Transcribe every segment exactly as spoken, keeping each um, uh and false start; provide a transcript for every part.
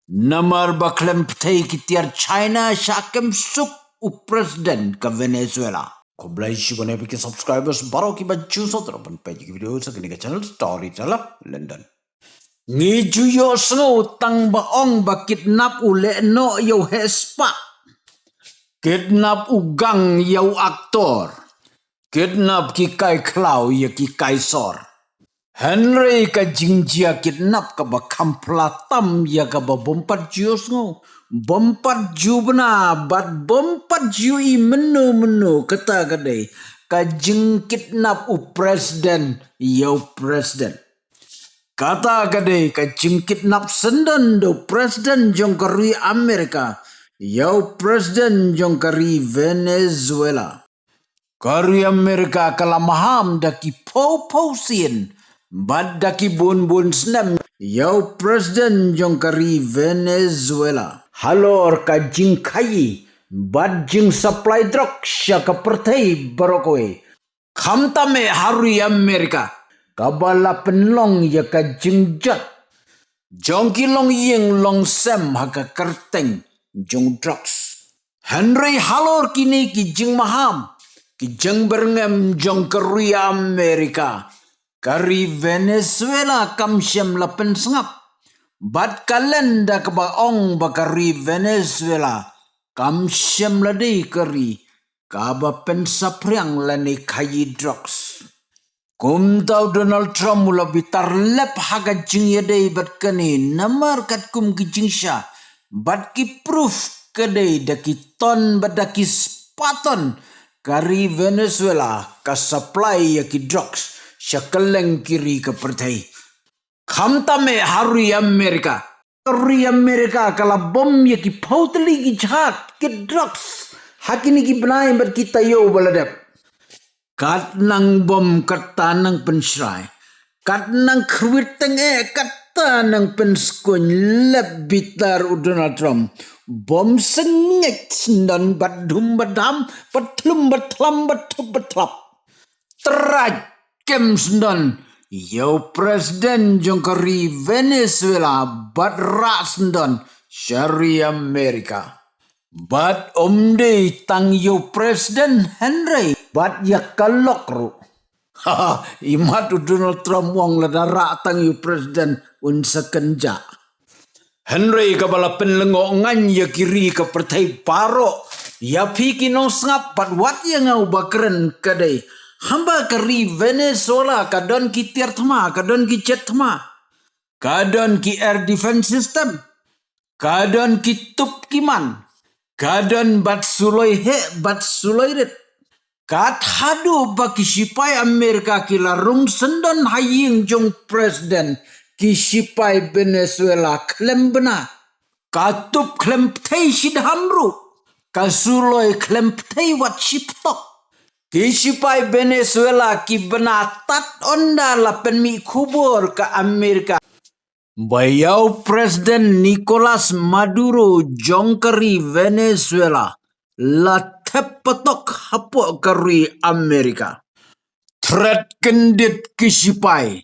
Namar ba khlem pyrthei ki tiar China shah kem suk u president ka Venezuela. Khublei shibun ïa phi ki subscribers baroh kiba ju sngewthuh ban peit ki video sa kane ka channel Storyteller London. Ngi ju ïohsngew tang ba ong ba kidnap u lehnoh ïa u heh spah. Kidnap u gang ïa u actor. Kidnap ki kai khlaw ïa ki kai sor. Hynrei ka jingjia kidnap kaba kham pla tam ïa kaba bym pat ju ïohsngew, bym pat ju bna bad bym pat ju i mynno mynno, kata ka dei ka jingkidnap u president ïa u president. Kata ka dei ka jingkidnap syndon da u president jong ka ri Amerika ïa u president jong ka ri Venezuela. Ka ri Amerika ka la maham da ki phew phew sien bad da ki bun bun snem ïa u president jong ka ri Venezuela halor ka jingkhaïi bad jingsupply drug sha ka pyrthei baroh kawei. Khamtam eh ha ri Amerika kaba la pynlong ïa ka jingjot jong ki longïing longsem ha ka kyrteng jong drugs. Hynrei halor kine ki jingmaham, ki jingbyrngem jong ka ri Amerika, ka ri Venezuela kam shym la pynsngap. Bad ka lynda kaba ong ba ka ri Venezuela kam shym la dei ka ri kaba pynsaphriang lane khaïi drugs. Kumta u Donald Trump u la bitar lep ha ka jingïadei bad kane, namar katkum ki jingshisha bad ki proof ka dei da ki ton bad da ki spah ton ka ri Venezuela ka supply ïa ki drugs sha kylleng ki ri ka pyrthei. Khamtam eh ha ri Amerika. Ri Amerika ka la bom ïa ki phew tylli ki jhad ki drugs ha kine ki bnai bad ki taïew ba la dep. Kat nang bom, katta nang pynshrai, kat nang khwit teng eh, katta nang pynskun, lep bitar u Donald Trump. Bom sngeit syndon bad dhum bad dham bad thlum bad thlam bad thup bad thlap. Trai kem syndon ïa u president jong ka ri Venezuela bad rah syndon sha ri Amerika. Bad ym dei tang ïa u president hynrei bad ïa ka lok ruh. Haha, imat u Donald Trump u ong lada rah tang ïa u president un sa kynjah. Hynrei kaba la pynlyngngoh ngan ïa ki ri ka pyrthei baroh, ïa phi ki nongsngap bad wat ïa nga uba kren ka dei, haba ka ri Venezuela ka don ki tiar thma, ka don ki jet thma, ka don ki air defense system, ka don ki tup ki man, ka don bad suloi heh bad suloi rit. Kat haduh ba ki shipai Amerika ki la rung syndon ha ïing jong president, ki shipai Venezuela khlem bna. Ka tup khlem pyrthei shi dham ruh, ka suloi khlem pyrthei wat shi ptok. Ki shipai Venezuela ki bna tad ynda la pynmih khubor ka Amerika ba ïa u president Nicolas Maduro jong ka ri Venezuela la thep patok hapoh ka ri Amerika. Thret kyndit ki shipai,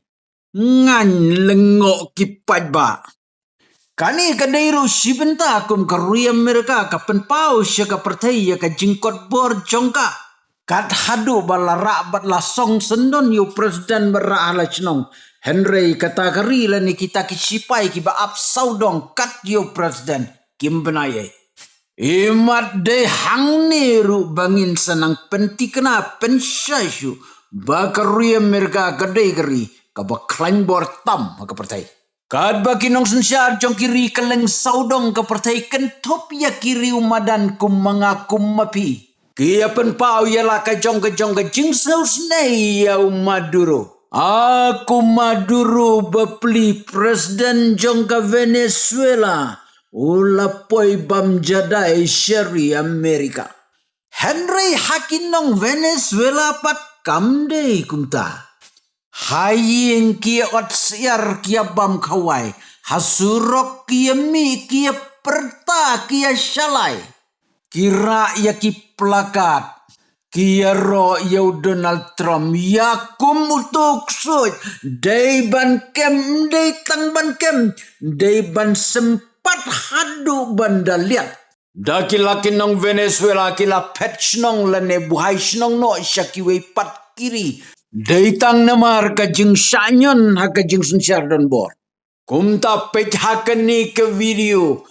ngan lyngngoh ki paidbah. Kane ka dei ruh shi bynta kum ka ri Amerika ka pynpaw sha ka pyrthei ïa ka jingkot bor jong ka. Kat haduh ba la rah bad la song syndon ïa u president bad rah ha la shnong. Hynrei kata ka ri lane kita ki shipai kiba ap sawdong kat ïa u president kim bna ei. Imat dei hangne ruh ba ngin sa nang pynthikna pynshai shuh ba ka ri Amerika ka dei ka ri kaba khlaiñ bor tam ha ka pyrthei. Katba ki nongsynshar jong ki ri kylleng sawdong ka pyrthei kynthup ïa ki riew madan kum ma nga kum ma phi, ki ïa pynpaw ïa la ka jong ka jong ka jingsngewsynei ïa u Maduro. A ko Maduro bapli, president jong ka Venezuela, u la poi bam jadai sha ri Amerika. Hynrei ha ki nong Venezuela pat kam dei kumta. Ha ïing ki ïa ot syiar ki ïa bam khawai, ha surok ki ïa mih ki ïa pyrta ki ïa shalai. Ki rah ïa ki plakat, ki ïaroh ïa u Donald Trump ïa kum uto u ksuid, dei ban kem, dei tang ban kem, dei ban sym pat haduh ban da liat. Da ki la ki nong Venezuela ki la phet shnong lane buhai shnong noh sha kiwei pat ki ri. Dei tang namar ka jingshah ñion ha ka jingsynshar donbor. Kumta peit ha kane ka video.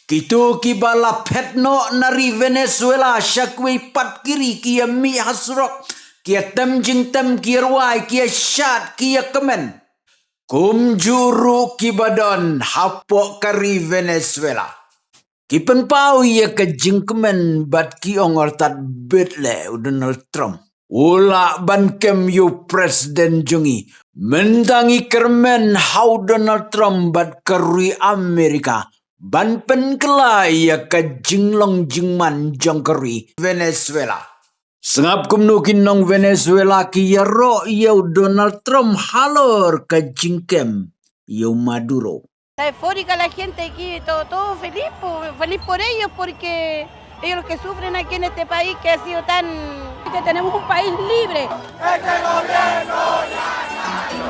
Kito kiba la phet noh na ri Venezuela sha kiwei pat ki ri ki ïa mih ha surok. Ki ïa tem jingtem, ki ïa rwai, ki ïa shad, ki ïa kmen. Kumjuh ruh kiba don hapoh ka ri Venezuela. Ki pynpaw ïa ka jingkmen bad ki ong artat bit leh u Donald Trump u lah ban kem ïa u president jong ngi. Mynta ngi kyrmen ha u Donald Trump bad ka ri Amerika ban pynkylla ïa ka jinglong jingman jong ka ri Venezuela. Sngap kumno ki nong Venezuela ki ïaroh ïa u Donald Trump halor ka jingkem ïa u Maduro. Está eufórica la gente aquí, todo, todo feliz, po- feliz por ellos, porque ellos los que sufren aquí en este país que ha sido tan... Que tenemos un país libre.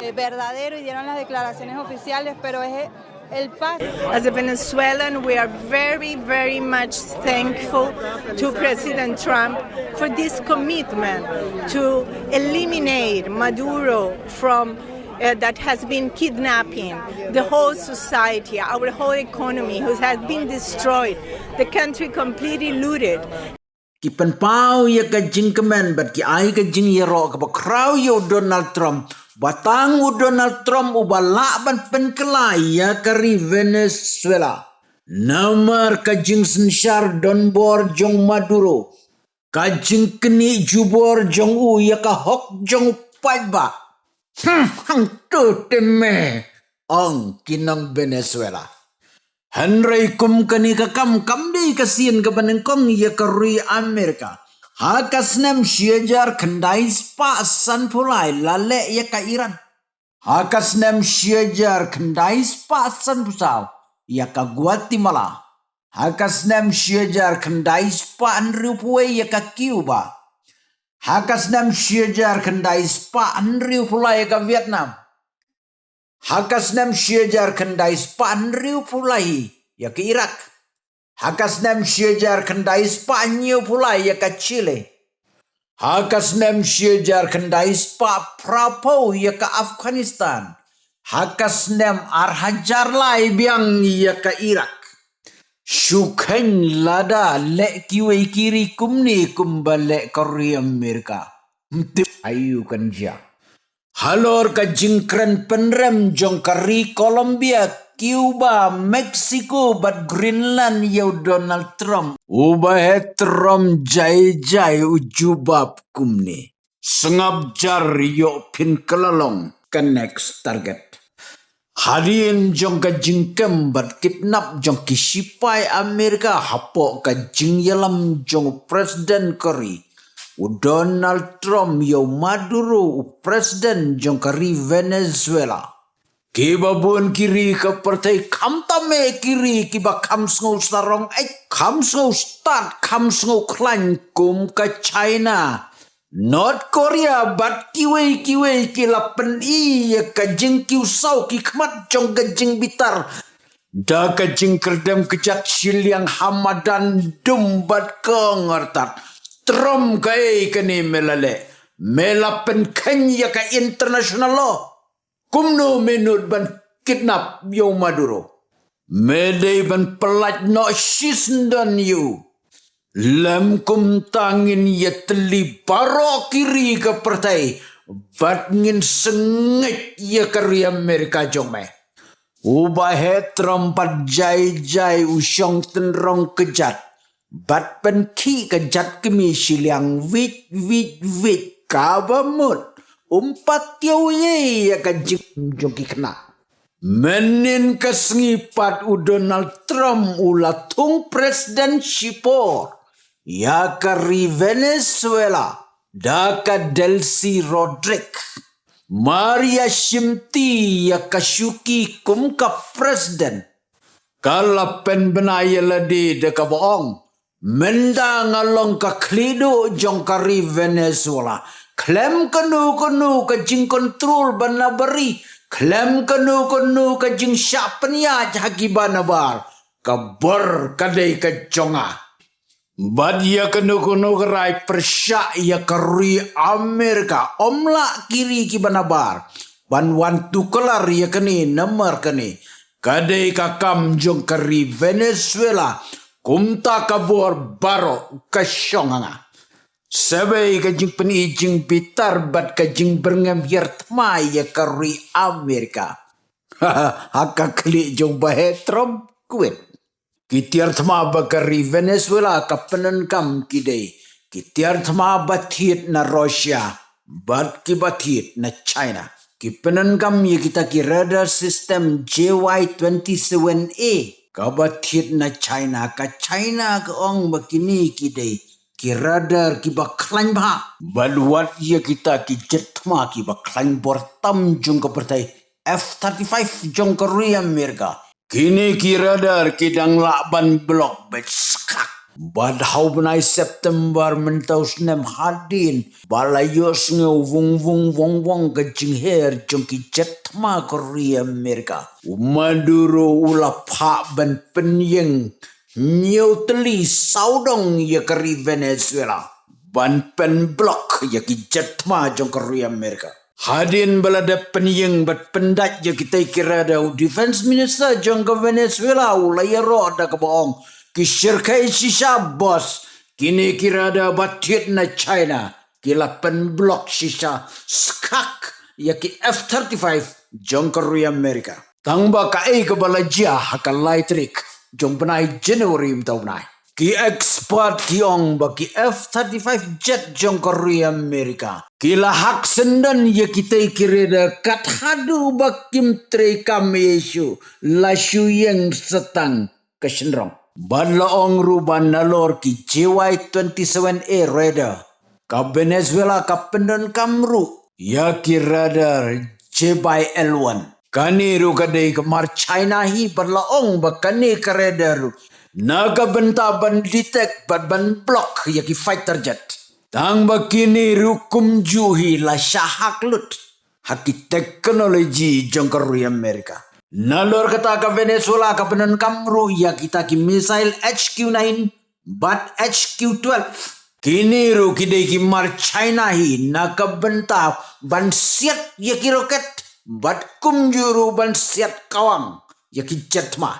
Eh, verdadero, y dieron las declaraciones oficiales, pero es el paso. As a Venezuelan, we are very, very much thankful to President Trump for this commitment to eliminate Maduro from uh, that has been kidnapping the whole society, our whole economy, who has been destroyed, the country completely looted. Ki pynpaw ïa ka jingkmen bad ki ai ka jingïaroh kaba khraw ïa u Donald Trump ba tang u Donald Trump uba lah ban pynkylla ïa ka ri Venezuela. Namar ka jingsynshar donbor jong Maduro, ka jingknieh jubor jong u ïa ka hok jong u paidbah. Hmm, hangto te me, ong ki nong Venezuela. Hynrei kum kane ka kam kam dei ka sien kaba nyngkong ïa ka ri Amerika. Ha ka snem shi hajar khyndai spah sanphew lai la leh ïa ka Iran. Ha ka snem shi hajar khyndai spah sanphew saw ïa ka Guatemala. Ha ka snem shi hajar khyndai spah hynriewphew wei ïa ka Cuba. Ha ka snem shi hajar khyndai spah hynriewphew lai ïa ka Vietnam. Ha ka snem shi hajar khyndai spah hynriewphew lai ïa ka Iraq. Ha ka snem shi hajar khyndai spah hynñiewphew lai ïa ka Chile. Ha ka snem shi hajar khyndai spah phraphew ïa ka Afghanistan. Ha ka snem ar hajar lai biang ïa ka Iraq. Shu kheiñ lada leh kiwei ki ri kumne kumba leh ka ri Amerika. Ym tip aïu kan jia. Halor ka jingkren pynrem jong ka ri Colombia, Cuba, Mexico bad Greenland ïa u Donald Trump. Uba heh Trump jai jai u jubab kumne. Sngap jar ïoh phin kylla long ka next target. Hadien jong ka jingkem bad kidnap jong ki shipai Amerika hapoh ka jingïalam jong u president ka ri u Donald Trump ïa u Maduro u president jong ka ri Venezuela. Kiba bun ki ri ka pyrthei khamtam eh ki ri kiba kham sngew sarong eh kham sngew stad kham sngew khlaiñ kum ka China, North Korea bad kiwei kiwei ki la pyni ïa ka jingkiew saw ki khmat jong ka jingbitar. Da ka jingkyrdem kjat shiliang ha madan dum bad ka ngartat. Trump kaei kane me la leh. Me la pynkheiñ ïa ka international law. Kumno me nud ban kidnap ïa u Maduro. Me dei ban pyllait noh shisyndon ïa u. Lym kumta ngin ïatylli baroh ki ri ka pyrthei bad ngin sngeit ïa ka ri Amerika jong me. Uba heh Trump pat jai jai u shong tynrong kjat bad pynkhih ka jait kmie shiliang wit wit wit kaba mut um pat tiew ei ïa ka jingim jong ki khynnah. Mynnin ka sngi pat u Donald Trump u la thung president shipor ïa ka ri Venezuela da ka Delcy Rodriguez. Mar ïa shimti ïa ka shuki kum ka president, ka la pynbna ïa lade da kaba ong, mynta nga long ka khlieh duh jong ka ri Venezuela. Khlem kano kano ka jingkontrol ba na bari, khlem kano kano ka jingshah pynïaid ha kiba nabar, ka bor ka dei ka jong nga. Bad ïa kano kano ka rai pyrshah ïa ka ri Amerika, ym lah ki ri kiba nabar ban wan tuklar ïa kane namar kane ka dei ka kam jong ka ri Venezuela. Kumta ka bor baroh ka shong ha nga. Sha ba ka jingpyni jingbitar bad ka jingbyrngem hiar thma ïa ka ri Amerika. Ha ka khlieh jong u Bah Trump kwit. Ki tiar thma ba ka ri Venezuela ka pyndonkam ki dei ki tiar thma ba thied na Russia bad kiba thied na China. Ki pyndonkam ïa kita ki radar system J Y twenty-seven A kaba thied na China. Ka China ka ong ba kine ki dei ki radar kiba khlaiñ bha bad wat ïa kita ki jet thma kiba khlaiñ bor tam jong ka pyrthei, F thirty-five jong ka ri Amerika. Kine ki radar ki dang lah ban block beit skak. Bad ha u bnai September mynta u snem hadien ba la ïohsngew vung vung vung vung ka jingher jong ki jet thma ka ri Amerika, u Maduro u la phah ban pynïeng hynñiew tylli sawdong ïa ka ri Venezuela ban pynblock ïa ki jet thma jong ka ri Amerika. Hadien ba la dep pynïeng bad pyndait ïa kitei ki radar, u Defense Minister jong ka Venezuela u la ïaroh da kaba ong, ki shyrkhei shisha boss, kine ki radar ba thied na China ki la pynblock shisha skak ïa ki F thirty-five jong ka ri Amerika. Tang ba kaei kaba la jia ha ka lai tarik jong bnai January mynta u bnai, ki expert ki ong ba ki F thirty-five jet jong ka ri Amerika ki la hak syndon ïa kitei ki radar kat haduh ba kim trei kam ïa shuh, la shu ïeng satang ka shynrong. Bad la ong ruh ba nalor ki J Y twenty-seven A radar, ka Venezuela ka pyndonkam ruh ïa ki radar J Y L one. Kane ruh ka dei ka mar China hi bad la ong ba kane ka radar ruh na ka bynta ban detect bad ban block ïa ki fighter jet. Tang ba kine ruh kumjuh hi la shah hak lut ha ki technology jong ka ri Amerika. Nalor kata ka Venezuela ka pyndonkam ruh ïa kita ki missile H Q nine bad H Q twelve. Kine ruh ki dei ki mar China hi na ka bynta ban siat ïa ki rocket bad kumjuh ruh ban siat kawang ïa ki jet thma.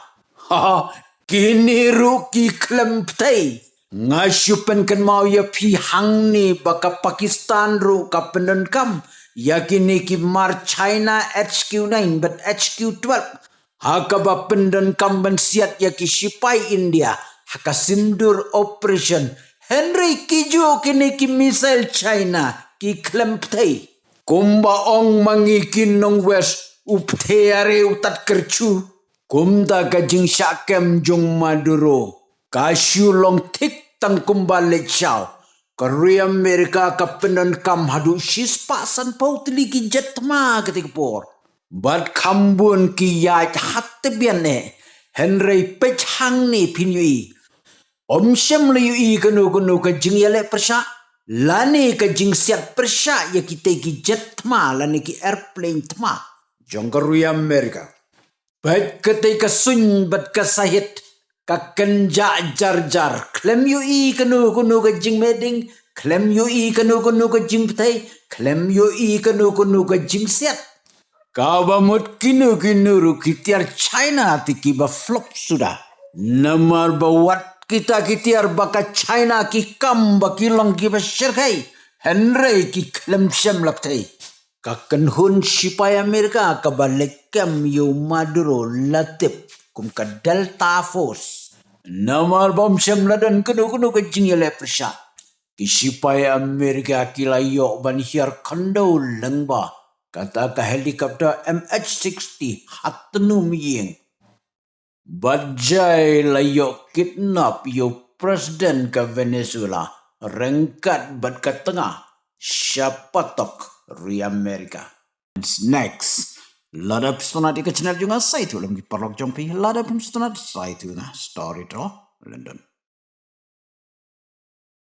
Ha, kine ruh ki khlem pyrthei. Nga shu pynkynmaw ïa phi hangne ba ka Pakistan ruh ka pyndonkam ïa kine ki mar China H Q nine bad H Q twelve ha kaba pyndonkam ban siat ïa ki shipai India ha ka Sindoor Operation. Hynrei kijuh kine ki missile China ki khlem pyrthei. Kumba ong ma ngi ki nong West, u pyrthei are u tad kyrchu. Kumta ka jingshah kem jong Maduro ka shu long thik tang kumba leit shaw. Ka ri Amerika ka pyndonkam haduh shispah sanphew tylli ki jet thma katei ka por. Bad kham bun ki ïaid ha tbian eh. Hynrei peit hangne phin ïohi. Ym shym la ïohi kano kano ka jingïaleh pyrshah lane ka jingsiat pyrshah ïa kitei ki jet thma lane ki airplane thma jong ka ri Amerika. Bad katei ka suiñ bad ka sahit ka kynjah jar jar. Khlem ïohi kano kano ka jingmeding, khlem ïohi kano kano ka jingpyrthei, khlem ïohi kano kano ka jingsiat. Kaba mut kino kino ruh ki tiar China te kiba flop suda. Namar ba wat kita ki tiar ba ka China ki kam ba ki long kiba shyrkhei, hynrei ki khlem shym la pyrthei. Ka kynhun shipai Amerika kaba leit kem ïa u Maduro la tip kum ka Delta Force. Namar ba ym shym la don kano kano ka jingïaleh pyrshah, ki shipai Amerika ki la ïoh ban hiar khyndew lyngba kata ka helicopter M H sixty ha tnum ïing. Bad jai la ïoh kidnap ïa u president ka Venezuela ryngkat bad ka tnga sha patok ri Amerika. Next, lada phi sngewtynnat ïa ka channel jong nga, sa ïathuh lem ki paralok jong phi. Lada phim sngewtynnat, sa ïathuh ïa nga. Story to London.